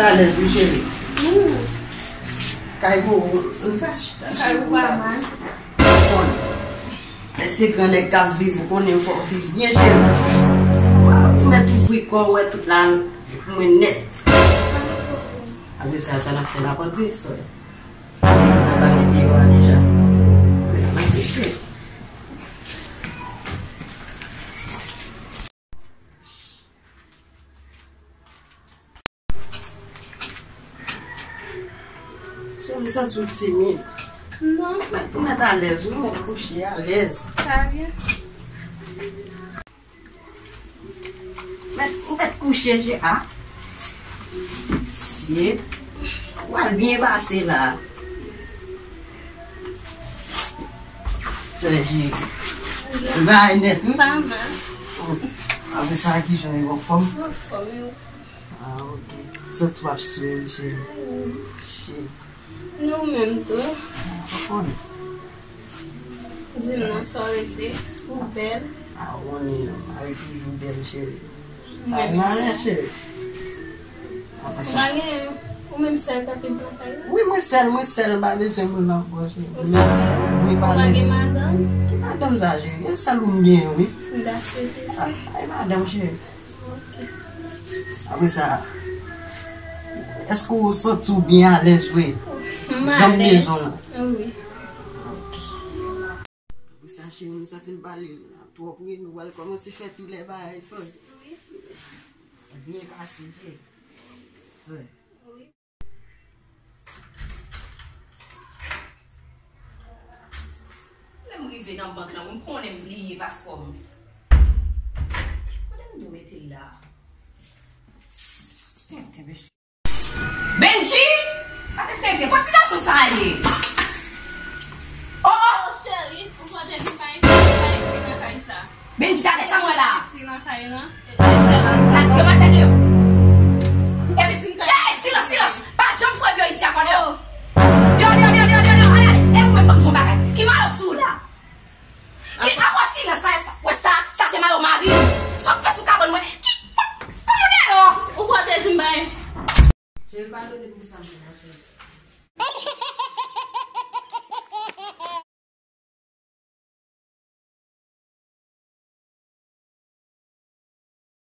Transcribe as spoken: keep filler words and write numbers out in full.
Alèz wi, cheri. Hmm. Kay pou ou. Kay ou pa mal. Bon. Men se gran nèg k ap viv, ou konnen fò w viv byen, cheri. Ou mèt ouvri kò w, wè tout la mwen nèt. Apre sa, sa n ap fè la pantre, sè. Apre nou ta pale de yo a deja. Men n ap reflechi. Cheri, m santi w timid. Non. Mèt, ou mèt alèz, wi, mèt kouche alèz. Sa byen. Mèt, ou mèt kouche, je, a. Sye. Ou al byen pase la. Sè, je. Bay nèt, wi. Pa mal. Apre sa, kijan yo anfòm? Anfòm, wi. Ah, ok. Sa tou ap swe, cheri. Cheri. Nou menm tou. Ah, ou konnen. Di m non, sa w rete. Ou bèl. Ah, ou konnen, mari toujou bèl, cheri. Mwen menm sa. Cheri. Apre sa. Ou pa gen, ou menm sèl k ap viv nan kay la? Wi, mwen sèl, mwen sèl, m pa bezwen moun nan ankò, cheri. Ou sèl? Wi, pa bezwen. Ou pa gen madanm? Ki madanm sa, cheri? E sèl ou m gen, wi. M ta swete sa. Ah, ay madanm, cheri. Ok. Apre sa, èske w santi w byen alèz vre? M alèz. Janm mezon an? Wi. Ok. Apre sa, cheri, m santi m pale la twòp, wi. Nou pral kòmanse fè tout lè bagay, sè. Wi. Byen pase, cheri. Sè. Wi. Lè m rive nan bank la, m konnen m bliye paspò m. Kote m dwe mete l la? Tenten, mesye. Benji! Gade tenten, kot ti gason sa ye? Oh, oh! Oh, cheri, ou konnen m pa envite, pa envite nan kay sa. Benji, gade sa m wè la. Fi nan kay lan. Demwazèl deyò. Epi, ey, silans, silans. Pa janm fè byo isi a, kò deyò. Deyò, deyò, deyò, deyò, deyò, deyò. Ale, ale. E ou menm, ban m di w yon bagay. Ki mayo sou ou la? Ki, apa silans sa, sa, wè sa, sa se mayo mari m. Sa w ap fè sou kabann mwen? Ki, fout, fout ou deyò. Ou kote di m bay. Cheri, padone pou sa m fè, cheri.